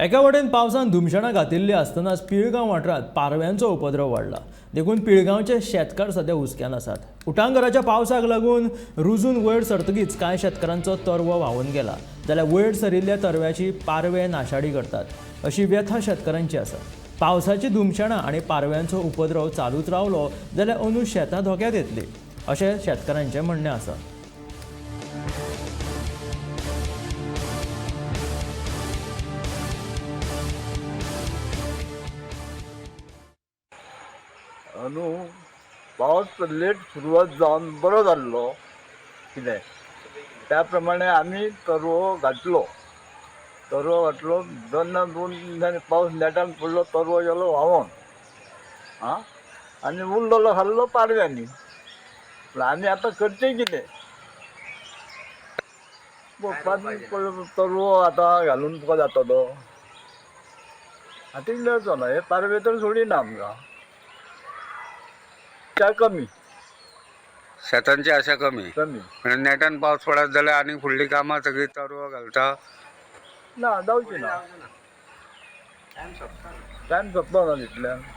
एका वटेन पावसान धुमशणां घातिल्लीं आसतनाच पिळगांव वाठारांत पारव्यांचो उपद्रव वाडला. देखून पिळगांवचे शेतकार सध्या हुस्क्यान आसात. उटांगराच्या पावसाक लागून रुजून वयर सरतकीच कांय शेतकारांचो तरवो व्हांवून गेला, जाल्यार वयर सरिल्ल्या तरव्याची पारवे नाशाडी करतात अशी व्यथा शेतकारांची आसा. पावसाची धुमशणां आनी पारव्यांचो उपद्रव चालूच रावलो जाल्यार अंदू शेतां धोक्यांत येतली अशें शेतकारांचें म्हणणें आसा. अंदू पावस लेट सुरवात जावन बरो जाल्लो कितें त्या प्रमाणे आमी तरवो घातलो. तरवो घातलो जेन्ना 2 दिसांनी पावस नेटान पडलो, तरवो गेलो व्हांवोन. आं, आनी उरलेलो खाल्लो पारव्यांनी. पूण आमी आतां करचें कितें? तरवो आतां घालून तुका जातलो आतां मेळचो ना. हे पारवे तर सोडिना आमकां. त्या कमी. शेतांची आशा कमी. कमी. म्हणजे नेटान पावस पडत जाल्यार आनी फुडलीं कामां सगळीं तरवो घालता. ना, जावची ना. टायम सोंपलो ना तितल्यान.